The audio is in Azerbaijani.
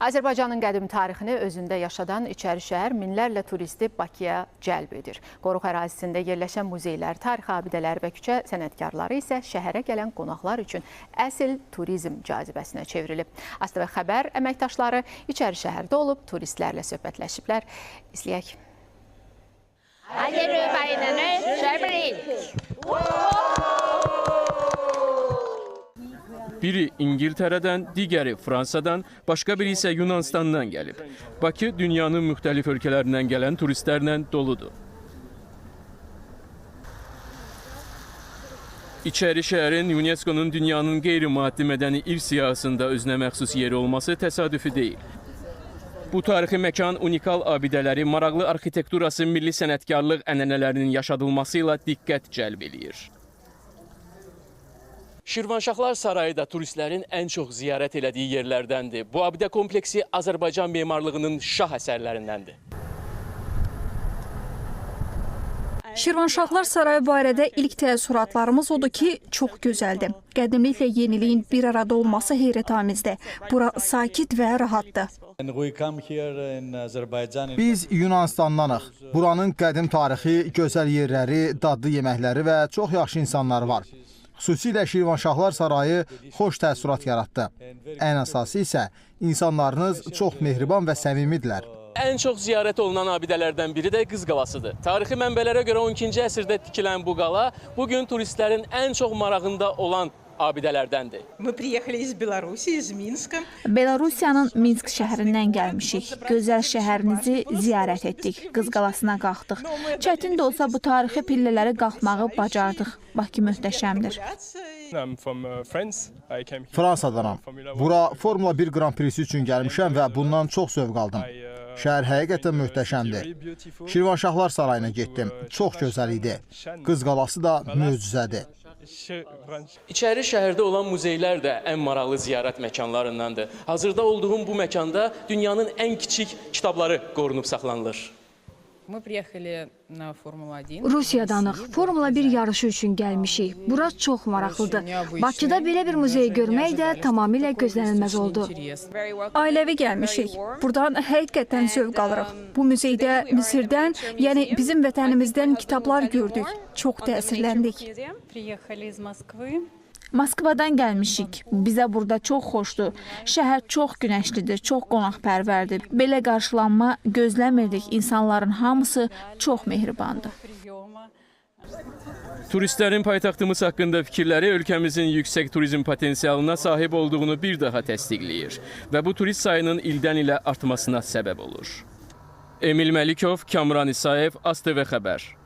Azərbaycanın qədim tarixini özündə yaşadan İçərişəhər minlərlə turisti Bakıya cəlb edir. Qoruq ərazisində yerləşən muzeylər, tarixi abidələr və küçə sənətkarları isə şəhərə gələn qonaqlar üçün əsl turizm cazibəsinə çevrilib. AzTV xəbər əməkdaşları İçərişəhərdə olub, turistlərlə söhbətləşiblər. İzləyək. Biri İngiltərədən, digəri Fransadan, başqa biri isə Yunanistandan gəlib. Bakı dünyanın müxtəlif ölkələrindən gələn turistlərlə doludur. İçərişəhərin UNESCO-nun dünyanın qeyri-maddi mədəni irs siyahısında özünə məxsus yeri olması təsadüfi deyil. Bu tarixi məkan unikal abidələri, maraqlı arxitekturası, milli sənətkarlıq ənənələrinin yaşadılması ilə diqqət cəlb eləyir. Şirvanşahlar Sarayı da turistlərin ən çox ziyarət elədiyi yerlərdəndir. Bu abidə kompleksi Azərbaycan memarlığının şah əsərlərindəndir. Şirvanşahlar Sarayı barədə ilk təəssüratlarımız odur ki, çox gözəldir. Qədimliklə yeniliyin bir arada olması heyrətamizdir. Bura sakit və rahatdır. Biz Yunanistandanıq. Buranın qədim tarixi, gözəl yerləri, dadlı yeməkləri və çox yaxşı insanları var. Xüsusilə Şirvanşahlar Sarayı xoş təəssürat yaratdı. Ən əsası isə insanlarınız çox mehriban və səmimidirlər. Ən çox ziyarət olunan abidələrdən biri də Qız Qalasıdır. Tarixi mənbələrə görə 12-ci əsrdə tikilən bu qala bugün turistlərin ən çox marağında olan abidələrdəndir. Belarusiyanın Minsk şəhərindən gəlmişik. Gözəl şəhərinizi ziyarət etdik. Qız Qalasına qalxdıq. Çətin də olsa bu tarixi pillələri qalxmağı bacardıq. Bakı möhtəşəmdir. Fransadanam. Bura Formula 1 Grand Prix üçün gəlmişəm və bundan çox zövq aldım. Şəhər həqiqətən möhtəşəmdir. Şirvanşahlar Sarayına getdim. Çox gözəl idi. Qız Qalası da möcüzədir. İçəri şəhərdə olan muzeylər də ən maraqlı ziyarət məkanlarındandır. Hazırda olduğum bu məkanda dünyanın ən kiçik kitabları qorunub saxlanılır. Rusiyadanıq. Formula 1 yarışı üçün gəlmişik. Bura çox maraqlıdır. Bakıda belə bir muzeyi görmək də tamamilə gözlənilməz oldu. Ailəvi gəlmişik. Buradan həqiqətən zövq alırıq. Bu muzeydə Misirdən, yəni bizim vətənimizdən kitablar gördük. Çox təsirləndik. Moskvadan gəlmişik. Bizə burada çox xoşdur. Şəhər çox günəşlidir, çox qonaqpərvərdir. Belə qarşılanma gözləmirdik. İnsanların hamısı çox mehribandır. Turistlərin paytaxtımız haqqında fikirləri ölkəmizin yüksək turizm potensialına sahib olduğunu bir daha təsdiqləyir və bu turist sayının ildən ilə artmasına səbəb olur. Emil Məlikov, Kamran İsayev, AzTV xəbər.